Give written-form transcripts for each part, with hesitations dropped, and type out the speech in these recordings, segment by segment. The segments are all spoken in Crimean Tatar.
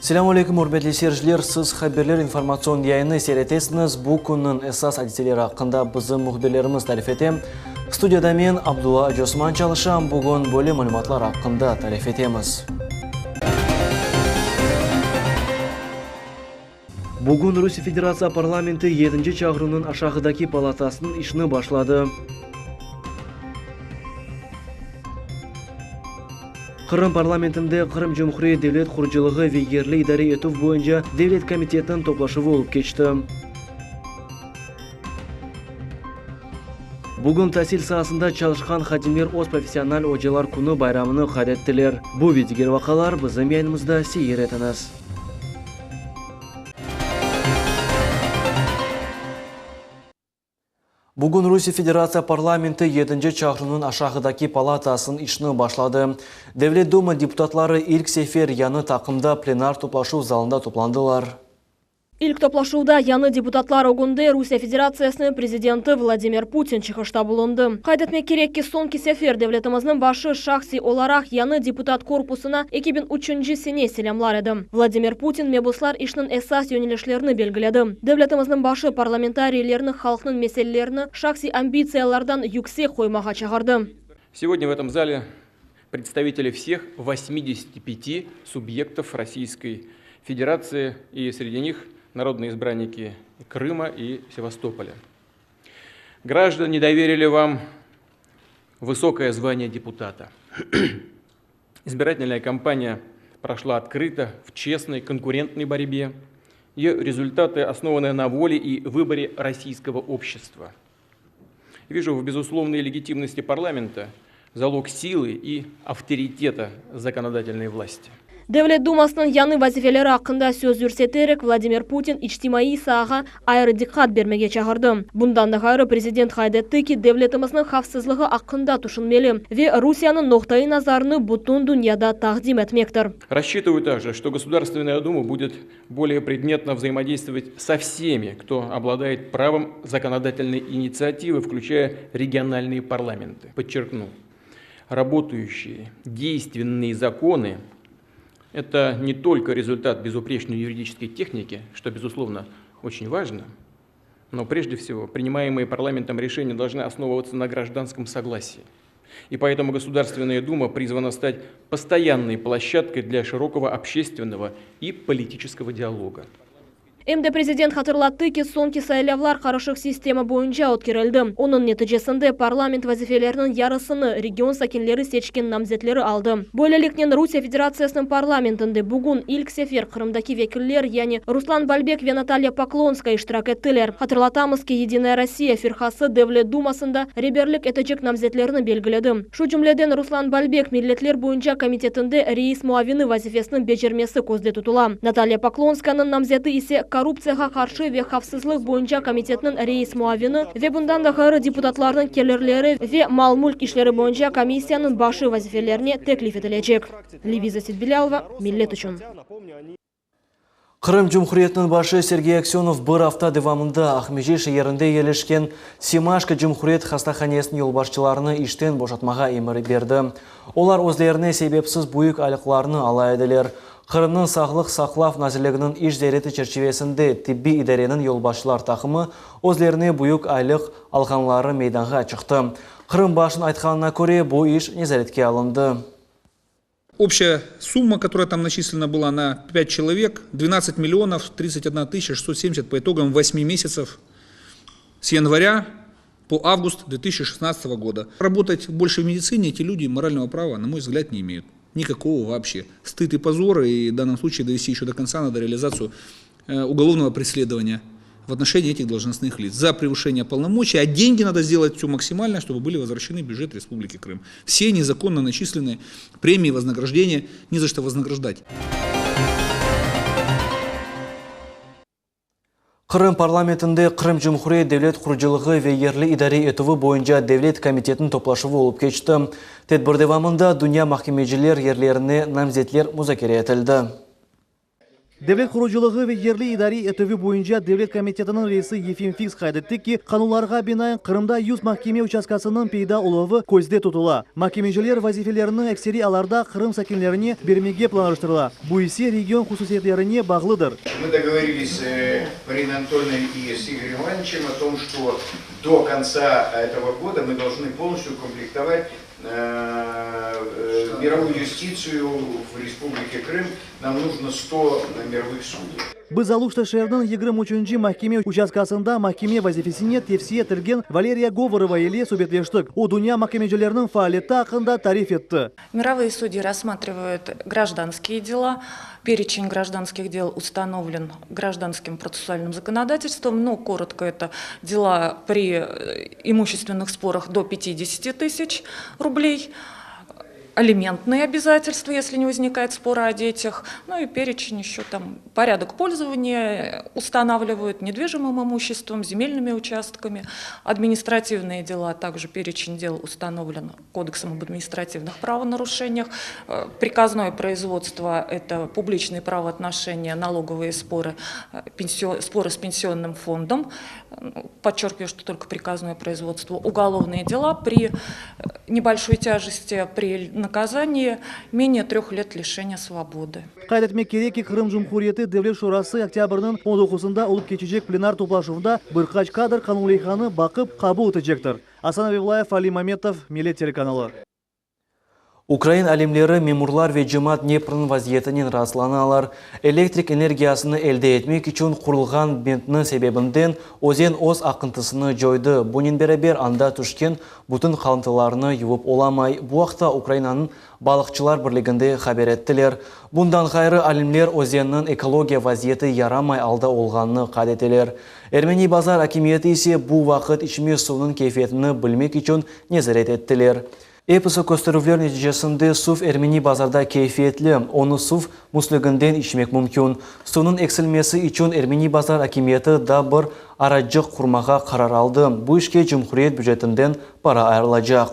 Selâm aleyküm, ürmetli seyirciler! Siz Haberler informatsion yayını seyir etesiñiz. Bu künniñ esas adiseleri aqqında bizim mühbirlerimiz tarif ete. Studiyada men, Abdulla Acıosman çalışam. Bugün böyle malümatlar aqqında tarif etemiz. Bugün Rusiye Federatsiya parlamenti yedinci çağıruvnıñ aşağıdaki palatasınıñ işini başladı. Qırım parlamentinde Qırım Cumhuriyet devlet qurucılığı ve yerli idare etüv boyunca devlet komitetiniñ toplaşuvı olıp keçti. Bugün tasil saasında çalışqan hadimler öz professional ocalar künü bayramını qayd ettiler. Bu ve diger vaqalar bizim yayınımızda seyir etiñiz. Bugün Rusiye Federatsiya parlamenti yedinci çağıruvnıñ aşağıdaki palatasınıñ işini başladı. Devlet Duma deputatları ilk sefer yañı taqımda plenar toplaşuv zalında toplandılar. İlk toplaşuvda yañı deputatlar ögünde Rusiye Federatsiyasınıñ prezidenti Vladimir Putin çıqışta bulundı. Qayd etmek kerek ki, soñki sefer devletimizniñ başı şahsiy olaraq yañı deputat korpusına 2003-nci sene selâmlar edi. Vladimir Putin mebuslar işniñ esas yönelişlerini belgiledi. Devletimizniñ başı parlamentariylerni halqnıñ meselelerini şahsiy ambitsiyalardan yüksek qoymağa çağırdı. Segodnâ v etom zale predstaviteli vseh 85 subyektov Rossiyskoy Federatsii i sredi nih narodnıye izbranniki Krıma i Sevastopolâ. Grajdane doverili vam vysokoye zvaniye deputata. Избирательная кампания прошла открыто, в честной, конкурентной борьбе. Ее результаты основаны на воле и выборе российского общества. Вижу в безусловной легитимности парламента залог силы и авторитета законодательной власти. Devlet Dumasınıñ yañı vazifeleri aqqında söz yürseterek, Vladimir Putin içtimaiy saağa ayrı diqqat bermege çağırdı. Bundan da ğayrı, prezident qayd etti ki, devletimizniñ havfsızlığı aqqında tüşünmeli ve Rusiyeniñ noqtaiy nazarını bütün dünyada taqdim etmektir. Rassçitıvayu takje, çto Gosudarstvenaya Duma budet bolee predmetno vzaimodeystvovatь so vsemi, kto obladayet pravom zakonodatelnoy initsiativı, vklüçaya regionalnıye parlamentı. Podçerknu, rabotayuşçie, deystvennıye zakonı, eto ne tolko rezultat bezupreçnoy yuridiçeskoy tehniki, çto, bezuslovno, oçen vajno, no prejde vsego prinimaemıye parlamentom reşeniya dolžnı osnovyvat'sya na grajdanskom soglasii. I poetomu Gosudarstvennaya Duma prizvana stat postoyannoy ploşçadkoy dlâ şirokogo obşçestvennogo i politiçeskogo dialoga. Em de prezident hatırlattı ki, soñki saylavlar qarışıq sistema boyunca ötkerildi, onıñ neticesinde parlament vazifeleriniñ yarısını region sakinleri seçken namzetleri aldı. Böyleliknen, Rusiye Federatsiyasınıñ parlamentinde bugün ilk sefer Qırımdaki vekiller, yani Ruslan Balbek ve Natalya Poklonskaya iştirak ettiler. Hatırlatamız ki, Yedinaya Rossiya firqası Devlet Dumasında reberlik etecek namzetlerni belgiledi. Şu cümleden, Ruslan Balbek Milletler boyunca komitetinde reis muavini vazifesiniñ becermesi közde tutula. Natalya Poklonskayanıñ namzeti ise Korruptsiyağa qarşı ve havfsızlıq boyunca komitetniñ reis muavini ve bundan da ğayrı deputatlarnıñ kelirleri ve mal-mülk işleri boyunca komissiyanıñ başı vazifelerine teklif etilecek. Leviza Setbilâlova, Millet içün. Qırım Cumhuriyetiniñ başı Sergey Aksönov bir afta devamında Aqmescit şeerinde yerleşken Semaşko cumhuriyet hastahanesiniñ yolbaşçılarını işten boşatmağa emir berdi. Olar özlerine sebepsiz büyük aylıqlarnı ala ediler. Qırımnıñ Sağlıq saqlav nazirliginiñ iş ziyareti çerçivesinde tibbiy idareniñ yolbaşçılar taqımı özlerine büyük aylıq alğanları meydanğa çıqtı. Qırım başınıñ aytqanına köre, bu iş nezaretke alındı. Общая сумма, которая там начислена была на 5 человек, 12 миллионов 31 тысяча 670 по итогам 8 месяцев с января по август 2016 года. Работать больше в медицине эти люди морального права, на мой взгляд, не имеют. Никакого вообще. Стыд и позор, и в данном случае довести еще до конца надо реализацию э, уголовного преследования в отношении этих должностных лиц за превышение полномочий, а деньги надо сделать все максимально, чтобы были возвращены в бюджет Республики Крым. Все незаконно начисленные премии, вознаграждения не за что вознаграждать. Qırım parlamentinde Qırım Cumhuriyet devlet qurucılığı ve yerli idare etüvi boyunca devlet komitetiniñ toplaşuvı olıp keçti. Tedbir devamında dünya mahkemeciler yerlerine namzetler muzakere etildi. Devlet qurucılığı ve yerli idare etüvi boyunca devlet komitetiniñ reisi Yefim Fiks qayd etti ki, qanunlarğa binaen Qırımda 100 mahkeme uçastkasınıñ peyda oluvı közde tutula. Mahkemeciler vazifelerini ekseriy alarda Qırım sakinlerine bermege planlaştırıla, bu ise region hususiyetlerine bağlıdır. Мы договорились с Мариной Анатольевной и с Игорем Ивановичем о том, что до конца этого года мы должны полностью укомплектовать мировую юстицию в Республике Крым. Нам нужно 100 мировых судей. Biz Aluşta şeeriniñ 23-nci mahkeme uçastkasında mahkeme vazifesine tevsiye etilgen Valeriya Govorova ile subetleştik. O, dünya mahkemecileriniñ faaliyeti aqqında tarif etti. Мировые судьи рассматривают гражданские дела. Перечень гражданских дел установлен гражданским процессуальным законодательством, но коротко это дела при имущественных спорах до 50 тысяч рублей, алиментные обязательства, если не возникает спора о детях, ну и перечень еще там порядок пользования устанавливают недвижимым имуществом, земельными участками, административные дела, также перечень дел установлен Кодексом об административных правонарушениях, приказное производство – это публичные правоотношения, налоговые споры, споры с пенсионным фондом, подчеркиваю, что только приказное производство, уголовные дела при небольшой тяжести, при наказании менее 3 лет лишения свободы. Qayd etmek kerek ki, Qırım Cumhuriyeti Devlet Şurası oktâbrniñ 19-ında olıp keçecek plenar toplaşuvında bir qaç kadr qanun leyhanı baqıp qabul etecektir. Asan Avivlayev, Ali Mametov, Millet telekanalı. Ukrain alimleri, memurlar ve cemaat Dneprniñ vaziyetinen raatsızlanalar. Elektrik energiyasını elde etmek içün qurulğan bentniñ sebebinden özen öz aqıntısını coydı. Bunen beraber anda tüşken bütün qalımtılarnı yuvıp olamay. Bu aqta Ukrainanıñ balıqçılar birliginde haber ettiler. Bundan ğayrı alimler özenniñ ekologiya vaziyeti yaramay alda olğanını qayd eteler. Ermeni Bazar akimiyeti ise bu vaqıt içme suvnıñ keyfiyetini bilmek içün nezaret ettiler. Episi kösterüvler neticesinde suv Ermeni Bazarda keyfiyetli, onı suv muslüginden içmek mümkün. Suvnıñ eksilmesi içün Ermeni Bazar akimiyeti da bir aracıq qurmağa qarar aldı. Bu işke cumhuriyet bücetinden para ayırılacaq.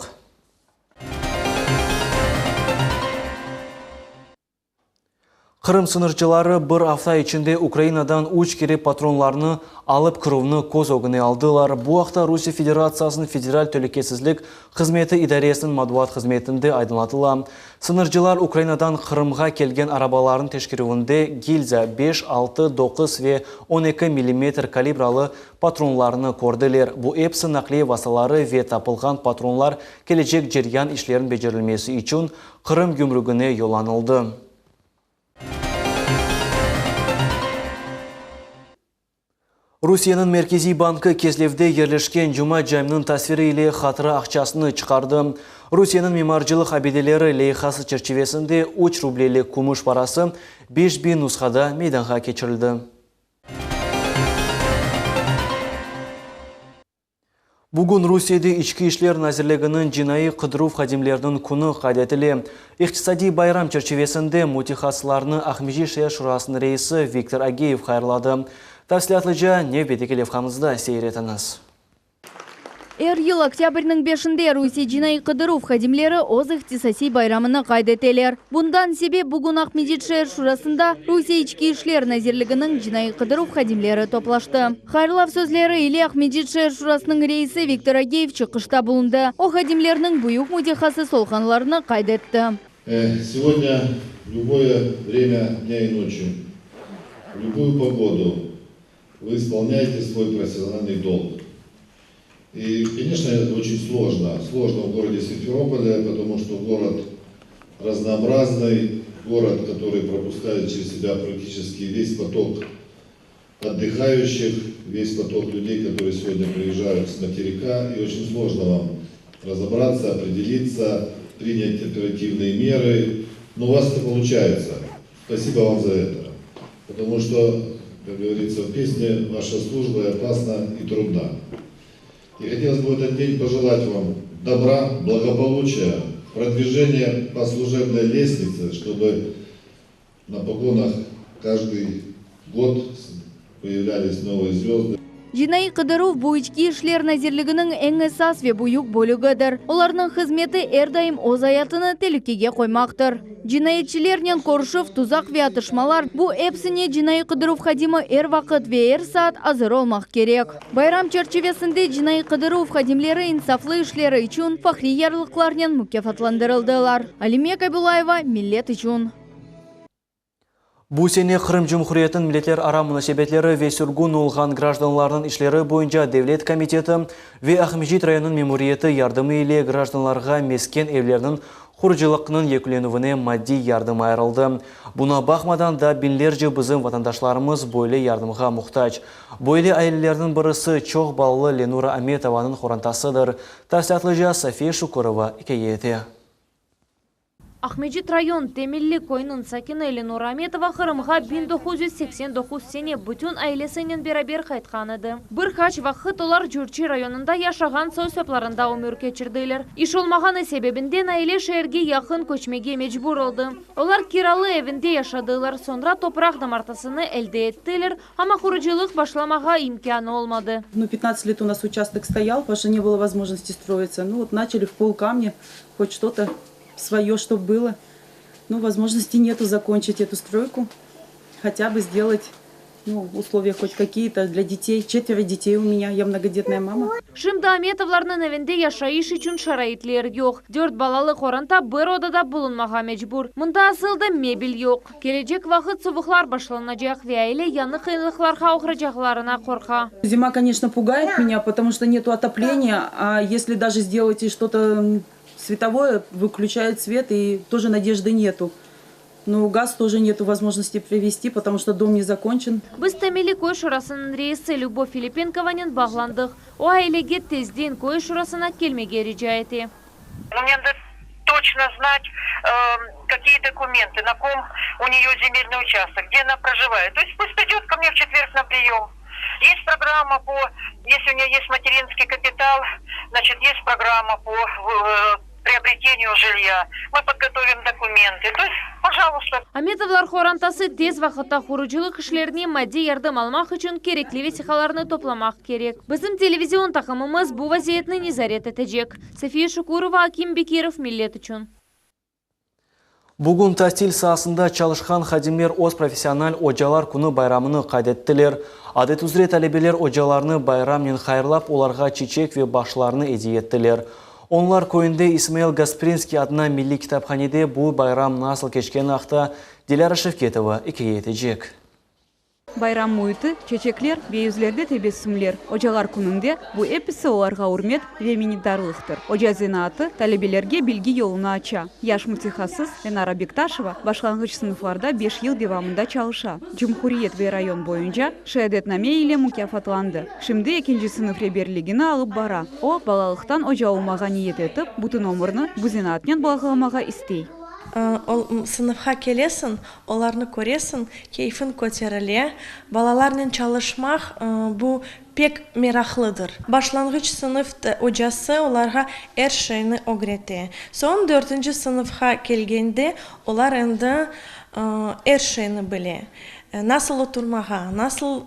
Qırım sıñırcıları bir afta içinde Ukrainadan üç kere patronlarnı alıp kirüvni köz ögüne aldılar. Bu aqta Rusiye Federatsiyasınıñ Federal telükesizlik hızmeti idaresiniñ matbuat hızmetinde aydınlatıla. Sıñırcılar Ukrainadan Qırımğa kelgen arabalarnıñ teşkerüvinde gilza 5, 6, 9 ve 12 millimetr kalibralı patronlarnı kördiler. Bu episi naqliye vastaları ve tapılğan patronlar kelecek ceryan işleriniñ becerilmesi içün Qırım gümrügine yollanıldı. Rusiyeniñ Merkeziy bankı Kezlevde yerleşken Cuma caminiñ tasviri ile hatıra aqçasını çıqardı. Rusiyeniñ mimarcılıq abideleri leyhası çerçivesinde 3 rublelik kümüş parası 5000 nushada meydanğa keçirildi. Bugün Rusiyede İçki işler nazirliginiñ cinaiy qıdıruv hadimleriniñ künü qayd etile. İqtisadiy bayram çerçivesinde mütehassıslarnı Aqmescit şeer şurasınıñ reisi Viktor Ageyev hayırladı. Tafsilâtlıca nevbetteki levhamızda seyir etiñiz. Er yıl oktâbrniñ 5-inde Rusiye cinaiy qıdıruv hadimleri öz ihtisasiy bayramını qayd eteler. Bundan sebep bugün Aqmescit şeer şurasında Rusiye İçki işler nazirliginiñ cinaiy qıdıruv hadimleri toplaştı. Hayırlav sözleri ile Aqmescit şeer şurasınıñ reisi Viktor Ageyev çıqışta bulundı. O, hadimlerniñ büyük mütehassıs olğanlarını qayd etti. Сегодня в любое время дня и ночи, в любую погоду вы исполняете свой профессиональный долг. И, конечно, это очень сложно. Сложно в городе Симферополе, потому что город разнообразный, город, который пропускает через себя практически весь поток отдыхающих, весь поток людей, которые сегодня приезжают с материка. И очень сложно вам разобраться, определиться, принять оперативные меры. Но у вас это получается. Спасибо вам за это. Потому что, как говорится в песне, ваша служба и опасна, и трудна. И хотелось бы в этот день пожелать вам добра, благополучия, продвижения по служебной лестнице, чтобы на погонах каждый год появлялись новые звезды. Cinaiy qıdıruv, bu İçki işler nazirliginiñ eñ esas ve büyük bölügidir. Olarnıñ hızmeti er daim öz ayatını telükege qoymaqtır. Cinayetçilernen körüşüv, tuzaq ve atışmalar, bu epsine cinaiy qıdıruv hadimi er vaqıt ve er saat azır olmaq kerek. Bayram çerçivesinde cinaiy qıdıruv hadimleri insaflı işleri içün fahriy yarlıqlarnen mukâfatlandırıldılar. Alime Kabulayeva, Millet içün. Bu sene Qırım Cumhuriyetiniñ milletlerara munasebetleri ve sürgün olğan grajdanlarnıñ işleri boyunca devlet komiteti ve Aqmescit rayonınıñ memuriyeti yardımı ile grajdanlarğa mesken evlerniñ qurucılıqnıñ yekünlenüvine maddiy yardım ayırıldı. Buña baqmadan da biñlerce bizim vatandaşlarımız böyle yardımğa muhtac. Böyle ailelerniñ birisi çoq balalı Lenura Ametovanıñ qorantasıdır. Tafsilâtlıca Safiye Şukurova ikâye ete. Aqmescit rayon, Temelli köyüniñ sakini Lenura Ametova Qırımğa 1989 sene bütün ailesinen beraber qaytqan edi. Bir qaç vaqıt olar Cürçi rayonında yaşağan soy-soplarında ömür keçirdiler. İş olmağanı sebebinden aile şeerge yaqın köçmege mecbur oldı. Olar kiralı evinde yaşadılar, soñra topraq damartısını elde ettiler, amma qurucılıq başlamağa imkân olmadı. Ну, 15 лет у нас участок стоял, потому что не было возможности строиться. Ну, вот начали в пол камня, хоть что-то свое, чтоб было. Ну, возможности нету закончить эту стройку, хотя бы сделать ну, условия хоть какие-то для детей. Четверо детей у меня, я многодетная мама. Şimdi Ametovlarnıñ evinde yaşayış içün şaraitler yoq. Dört balalı qoranta bir odada bulunmağa mecbur. Mında asıl da mebel yoq. Kelecek vaqıt suvuqlar başlanacaq ve aile yañı qıyınlıqlarğa oğraycaqlarına qorqa. Зима, конечно, пугает меня, потому что нету отопления, а если даже сделать что-то световое, выключают свет, и тоже надежды нету. Но газ тоже нету возможности привезти, потому что дом не закончен. Biz Temelli köy şurasınıñ reisi Lübov Filipenkovanen bağlandıq. O ailege tezden köy şurasına kelmege rica ete. Мне надо точно знать, какие документы, на ком у нее земельный участок, где она проживает. То есть пусть придет ко мне в четверг на прием. Есть программа по, если у нее есть материнский капитал, значит, есть программа по приобретению жилья. Мы подготовим документы. То есть, пожалуйста. Ametovlar qorantası tez vaqıtta qurucılıq işlerine maddiy yardım almaq içün kerekli vesiqalarnı toplamaq kerek. Bizim televizion taqımımız bu vaziyetni nezaret etecek. Safiye Şukurova, Akim Bekirov, Millet içün. Bugün tasil saasında çalışqan hadimler öz professional Ocalar künü bayramını qayd ettiler. Adet üzre talebeler ocalarnı bayramnen hayırlap, olarğa çiçek ve bahşışlarnı ediye ettiler. Onlar köyünde İsmail Gasprinskiy adına milliy kitaphanede bu bayram nasıl keçkeni aqta Dilâra Şevketova ikâye etecek. Bayram müiti, çeçekler ve yüzlerde tebessümler. Ocalar kününde bu episi olarğa ürmet ve minnetdarlıqtır. Oca zenaatı talebelerge bilgi yolunı aça. Yaş mütehassıs Lenara Bektaşeva başlanğıç sınıflarda beş yıl devamında çalışa. Cumhuriyet ve rayon boyunca şeadetname ile mukâfatlandı. Şimdi ekinci sınıf reberligini alıp bara. O, balalıqtan oca olmağa niyet etip, bütün ömürini bu zenaatnen bağlamağa istey. Sınıfqa kelesiñ, olarnı köresiñ, keyfiñ köterile. Balalarnen çalışmaq bu pek meraqlıdır. Başlanğıç sınıf ocası olarğa er şeyni ögrete. Soñ dörtünci sınıfqa kelgende olar endi er şeyni bile. Nasıl oturmağa, nasıl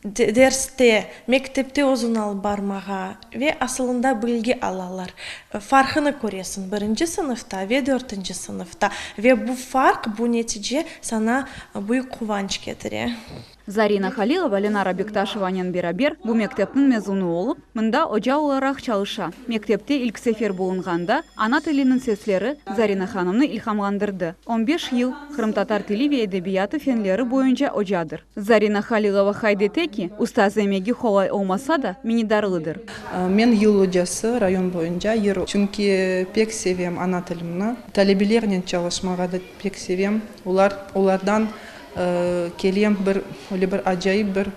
derste, mektepte özüni alıp barmağa ve asılında bilgi alalar. Farqını köresiñ birinci sınıfta ve dörtünci sınıfta. Ve bu farq, bu netice saña büyük quvanç ketire. Zarina Halilova Lenara Bektaşevanen beraber bu mektepniñ mezunı olıp, mında oca olaraq çalışa. Mektepte ilk sefer bulunğanda ana tiliniñ sesleri Zarina hanımnı ilhamlandırdı. On beş yıl qırımtatar tili ve edebiyatı fenleri boyunca ocadır. Zarina Halilova qayd ete ki, ustaz emegi qolay olmasa da, minnetdarlıdır. Men yıl ocası rayon boyunca, çünki pek sevem ana tilimni. Talebelernen çalışmağa da pek sevem. Olar, olardan kele bir, öyle bir acayip bir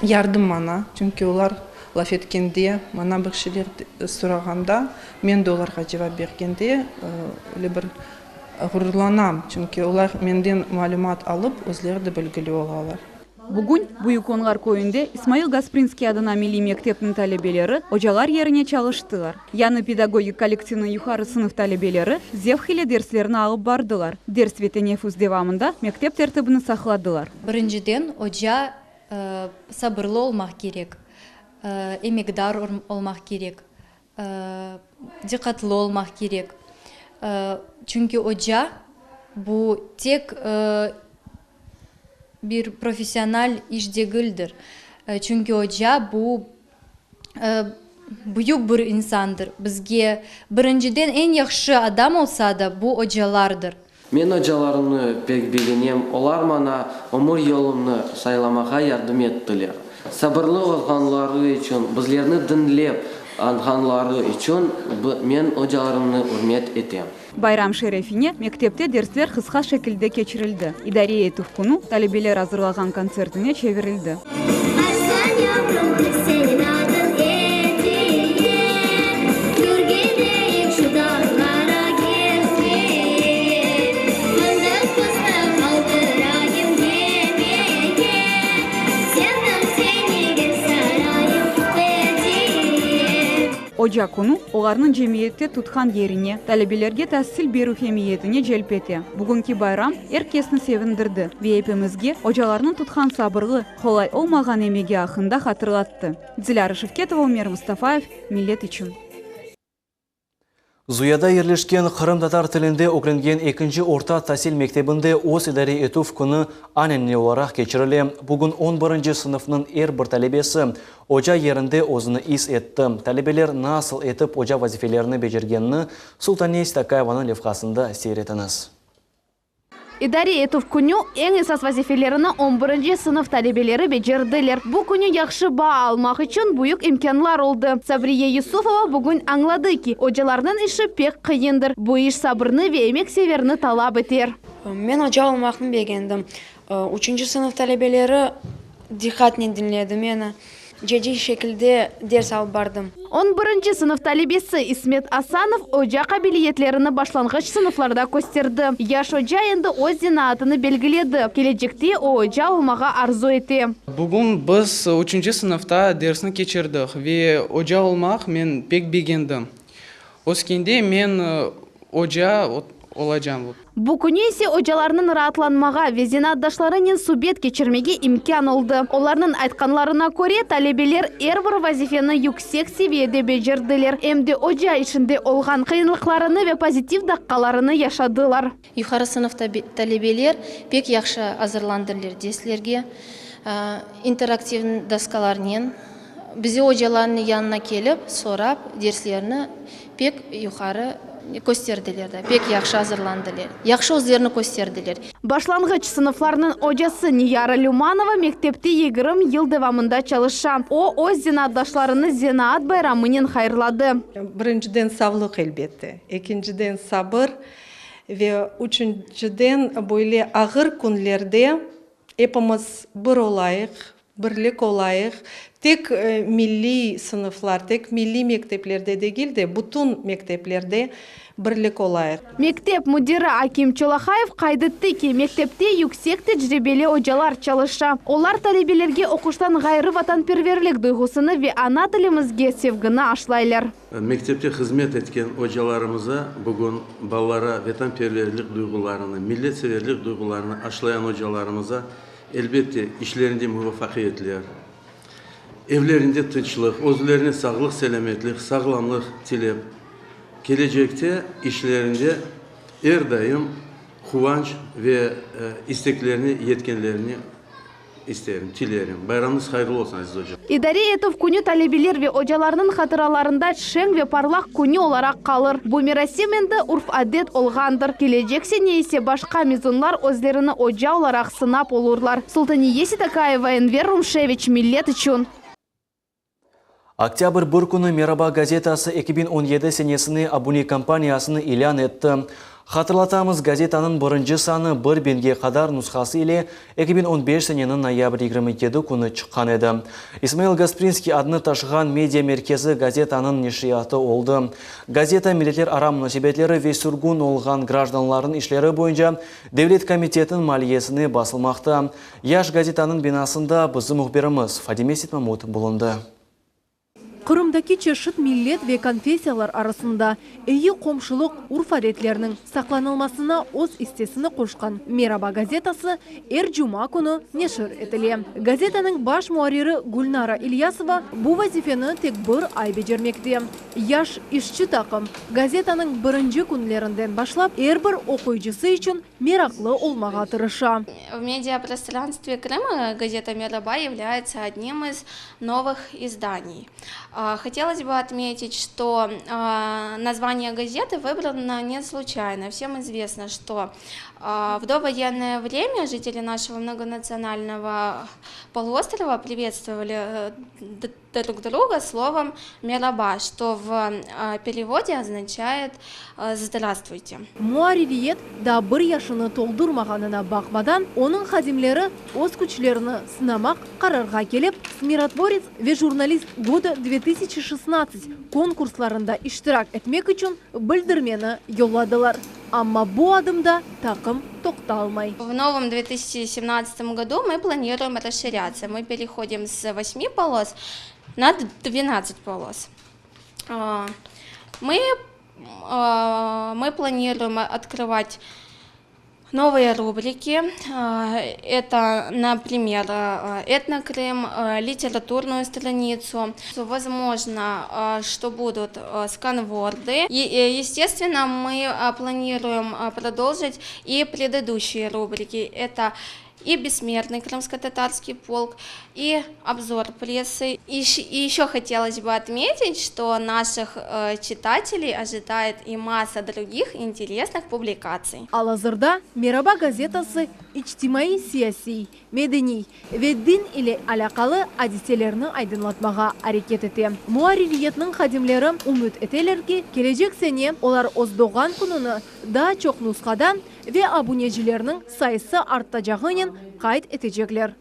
yardım maña. Çünki olar laf etkende, maña bir şeyler sorağanda, men de olarğa cevap bergende, öyle bir ğururlanam. Çünki olar menden malümat alıp, özleri de bilgili olalar. Bugün Büyük Onlar köyünde İsmail Gasprinskiy adına milliy mektepniñ talebeleri ocalar yerine çalıştılar. Yañı pedagogik kollektivniñ yuqarı sınıf talebeleri zevq ile derslerini alıp bardılar, ders ve teneffüs devamında mektep tertibini saqladılar. Birinciden, oca. Sabırlı olmaq kerek, emekdar olmaq kerek, diqqatlı olmaq kerek. Çünki oca, bu tek bir professional iş degildir. Çünki oca, bu büyük bir insandır. Bizge birinciden eñ yahşı adam olsa da, bu ocalardır. Men ocalarımnı pek begenem, olar maña ömür yolumnı saylamağa yardım ettiler. Sabırlı olğanları içün, bizlerni diñlep añğanları içün men ocalarımnı ürmet etem. Bayram şerefine mektepte dersler qısqa şekilde keçirildi. İdare etüv künü talebeler azırlağan kontsertine çevirildi. Oca künü olarnıñ cemiyette tutqan yerine, talebelerge tasil berüv emiyetine celp ete. Bugünki bayram er kesni sevindirdi ve epimizge ocalarnıñ tutqan sabırlı, qolay olmağan emegi aqqında hatırlattı. Dilâra Şevketova, Umer Mustafayev, Millet içün. Zuyada yerleşken qırımtatar tilinde ögrengen ekinci orta tasil mektebinde öz idare etüv künü anane olaraq keçirile. Bugün on birinci sınıfnıñ er bir talebesi oca yerinde özüni is etti. Talebeler nasıl etip oca vazifelerini becergenini Sultaniye Sitakayevanıñ levhasında seyir etiñiz. İdare etüv künü eñ esas vazifelerini on birinci sınıf talebeleri becerdiler. Bu künü yahşı baa almaq içün büyük imkânlar oldı. Sabriye Yusufova bugün añladı ki, ocalarnıñ işi pek qıyındır. Bu iş sabırnı ve emekseverni talap eter. Men oca olmaqnı begendim. Üçünci sınıf talebeleri diqqatnen diñledi meni. Cediy şekilde ders alıp bardım. On birinci sınıf talebesi İsmet Asanov oca qabiliyetlerini başlanğıç sınıflarda kösterdi. Yaş oca endi öz zenaatını belgiledi, kelecekte o oca olmağa arzu ete. Bugün biz üçünci sınıfta dersni keçirdik ve oca olmaq men pek begendim. Öskende men oca olacam. Bu künü ise ocalarnıñ raatlanmağa ve zenaatdaşlarınen subet keçirmege imkân oldı. Olarnıñ aytqanlarına köre, talebeler er bir vazifeni yüksek seviyede becerdiler, em de oca işinde olğan qıyınlıqlarını ve pozitiv daqqalarını yaşadılar. Yuqarı sınıf talebeler pek yahşı azırlandılar derslerge, interaktiv doskalarnen. Bize ocalarnıñ yanına kelip, sorap, derslerni pek yuqarı kösterdiler da, pek yahşı azırlandıler, yahşı özlerini kösterdiler. Başlanğıç sınıflarnıñ ocası Niyara Lümanova mektepte 20 yıl devamında çalışa. O, öz zenaatdaşlarını zenaat bayramınen hayırladı. Birinciden savlıq, elbette, ekinciden sabır ve üçünciden böyle ağır künlerde epimiz bir olayıq, Birlik olayıq, tek milliy sınıflar, tek milliy mekteplerde degil de, bütün mekteplerde birlik olayıq. Mektep müdiri Akim Çolahayev qayd etti ki, mektepte yüksek tecribeli ocalar çalışa. Olar talebelerge oquştan ğayrı vatanperverlik duyğusını ve ana tilimizge sevgini aşlaylar. Mektepte hızmet etken ocalarımıza bugün balalara vetanperverlik duyğularını, milletseverlik duyğularını aşlayan ocalarımıza Elbette, işlerinde muvafaqiyetler, evlerinde tınçlıq, özlerine sağlıq-selâmetlik, sağlamlıq tilep, kelecekte işlerinde er daim quvanç ve isteklerine yetkenlerini isterim, tilerim. Bayramıñız hayırlı olsun, aziz ocam! İdare etüv künü talebeler ve ocalarnıñ hatıralarında şeñ ve parlaq künü olaraq qalır. Bu merasim endi urf-adet olğandır. Kelecek sene ise başqa mezunlar özlerini oca olaraq sınap olurlar. Sultaniye Sitakaeva, Enver Rumşeviç, Millet içün. Oktâbr bir künü Meraba gazetası 2017 senesine abune kampaniyasını ilân etti. Hatırlatamız, gazetanıñ birinci sanı bir biñge qadar nushası ile 2015 seneniñ noyabr 27 künü çıqqan edi. İsmail Gasprinskiy adını taşığan media merkezi gazetanıñ neşriyatı oldı. Gazeta Milletlerara munasebetleri ve sürgün olğan grajdanlarnıñ işleri boyunca devlet komitetiniñ maliyesine basılmaqta. Yaş gazetanıñ binasında bizim mühbirimiz Fadime Sitmamut bulundı. Qırımdaki çeşit millet ve konfessiyalar arasında eyi qomşulıq urf-adetleriniñ saqlanılmasına öz issesini qoşqan Meraba gazetası er cuma künü neşir etile. Gazetanıñ baş muarriri Gülnara İlyasova bu vazifeni tek bir ay becermekte. Yaş işçi taqım gazetanıñ birinci künlerinden başlap er bir oquyıcısı içün meraqlı olmağa tırışa. В медиапространстве Крыма газета Мераба является одним из новых изданий. Хотелось бы отметить, что название газеты выбрано не случайно. Всем известно, что в довоенное время жители нашего многонационального полуострова приветствовали друг друга словом «мераба», что в переводе означает «здравствуйте». Muarririyet daa bir yaşını toldurmağanına baqmadan, onıñ hadimleri öz küçlerini sınamaq qararğa kelip, Mirotvorets ve Jurnalist goda 2016 konkurslarında iştirak etmek içün bildirmeni yolladılar. Amma bu adımda taqım toqtalmay. В новом 2017 году мы планируем расширяться. Мы переходим с 8 полос на 12 полос. Мы, мы планируем открывать новые рубрики. Это, например, «Этнокрым», литературную страницу. Возможно, что будут сканворды. И, естественно, мы планируем продолжить и предыдущие рубрики. Это и «Бессмертный крымско-татарский полк», и обзор прессы. И еще хотелось бы отметить, что наших читателей ожидает и масса других интересных публикаций. Al-azırda Meraba gazetası içtimaiy-siyasiy, medeniy ve din ile alâqalı adiselerni aydınlatmağa areket ete. Muarririyetniñ hadimleri ümüt eteler ki, kelecek sene olar öz doğğan kününi daa çoq nusqada ve abunecilerniñ sayısı artacağınen qayd etecekler.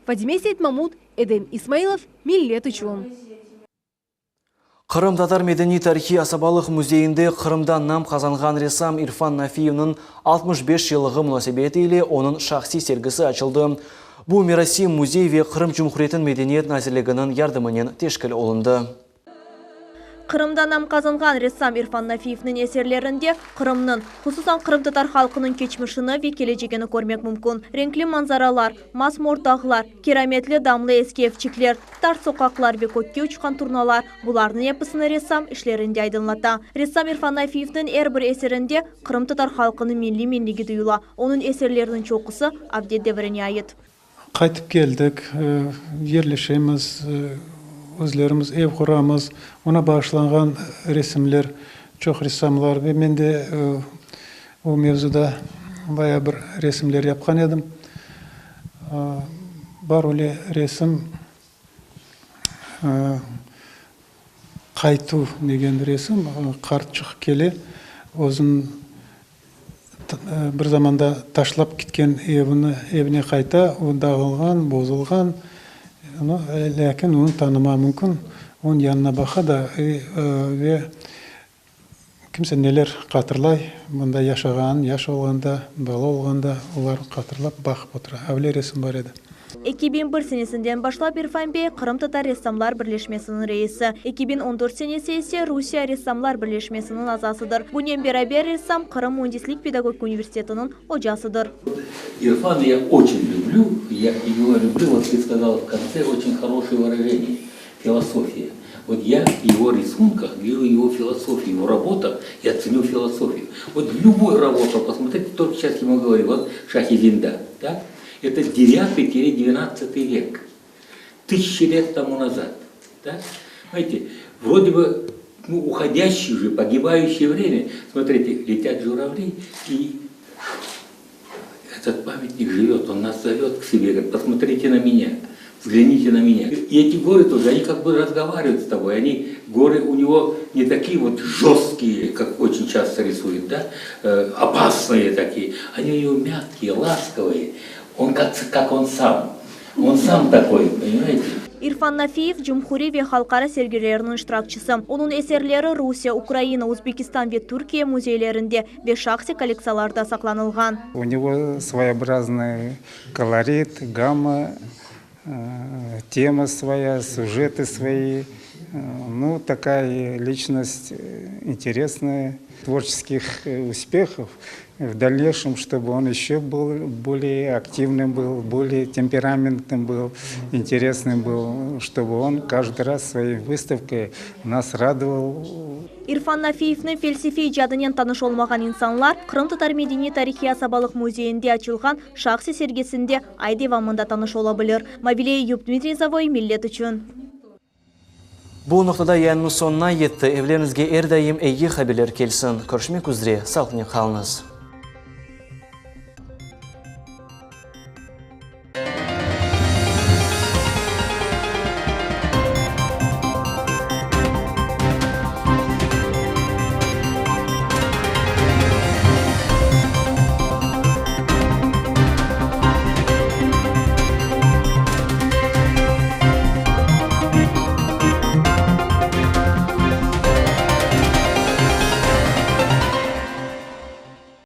Fadime Seytmamut, Edem İsmailov, Millet içün. Qırımtatar medeniy-tarihiy asabalıq müzeyinde Qırımda nam qazanğan ressam İrfan Nafiyevniñ 65 yıllığı munasebeti ile onıñ şahsiy sergisi açıldı. Bu merasim müzey ve Qırım Cumhuriyetiniñ Medeniyet nazirliginiñ yardımınen teşkil olundı. Qırımda nam qazanğan ressam İrfan Nafiyevniñ eserlerinde Qırımnıñ, hususan qırımtatar halqınıñ keçmişini ve kelecegini körmek mümkün. Renkli manzaralar, mas-mor dağlar, kirametli damlı eski evçikler, tar soqaqlar ve kökke uçqan turnalar, bularnıñ episini ressam işlerinde aydınlata. Ressam İrfan Nafiyevniñ er bir eserinde qırımtatar halqınıñ milliy menligi duyula. Onıñ eserleriniñ çoqusı Avdet devrine ait. Qaytıp keldik, yerleşemiz, özlerimiz ev quramız. Oña bağışlanğan resimler, çoq ressamlar ve men de o mevzuda bayağı bir resimler yapqan edim. Bar öyle resim, Qaytuv degen resim, qartçıq kele, özüniñ Bir zamanda taşlap ketken evini, evine qayta, o dağılğan, bozulğan, lâkin onı tanıma mümkün. Onıñ yanına baqa da ve kimse neler hatırlay, mında yaşağanın, yaş olğanda, bala olğanda, olar hatırlap baqıp otura. Avle resim bar edi. 2001 senesinden başlap İrfan bey Qırımtatar ressamlar birleşmesiniñ reisi, 2014 senesi ise Rusiye ressamlar birleşmesiniñ azasıdır. Bunen beraber ressam Qırım müendislik-pedagogika universitetiniñ ocasıdır. İrfana я очень люблю, я его люблю, вот ты сказала в конце очень хорошее выражение, философия. Вот я в его рисунках вижу его философию, в его работах я ценю философию. Вот любую работу посмотрите, только сейчас ему говорю, вот Шахи-Зинда, да? Это 9-12 век, тысячи лет тому назад. Да? Знаете, вроде бы ну, уходящее уже, погибающее время. Смотрите, летят журавли, и этот памятник живет, он нас зовет к себе, говорит, посмотрите на меня, взгляните на меня. И эти горы тоже, они как бы разговаривают с тобой, они, горы у него не такие вот жесткие, как очень часто рисуют, да, э, опасные такие, они у него мягкие, ласковые, он как, как он сам, он сам такой, понимаете? İrfan Nafiyev cumhuriy ve halqara sergileriniñ iştirakçisi. Onıñ eserleri Rusiye, Ukraina, Özbekistan ve Türkiye müzeylerinde ve şahsiy kollektsiyalarda saqlanılğan. У него своеобразный колорит, гамма. Tema svoya, süjeti svoi. Nu, takaya liçnost interesnaya. Tvorçeskih uspehov, v dalneyşem, çtobı on eşço byl bolee aktivnıy byl, bolee temperamentnıy byl, interesnıy byl, çtobı on každıy raz svoey vıstavkoy nas radoval. İrfan Nafiyevniñ felsefiy icadınen tanış olmağan insanlar Qırımtatar medeniy-tarihiy asabalıq müzeyinde açılğan şahsiy sergisinde ay devamında tanış ola bilir. Mavile Eyüp, Dmitriy Zavoy, Millet içün. Bu noqtada yayınımız soñuna yetti. Evleriñizge er daim eyi haberler kelsin. Körüşmek üzre, sağlıqnen qalıñız.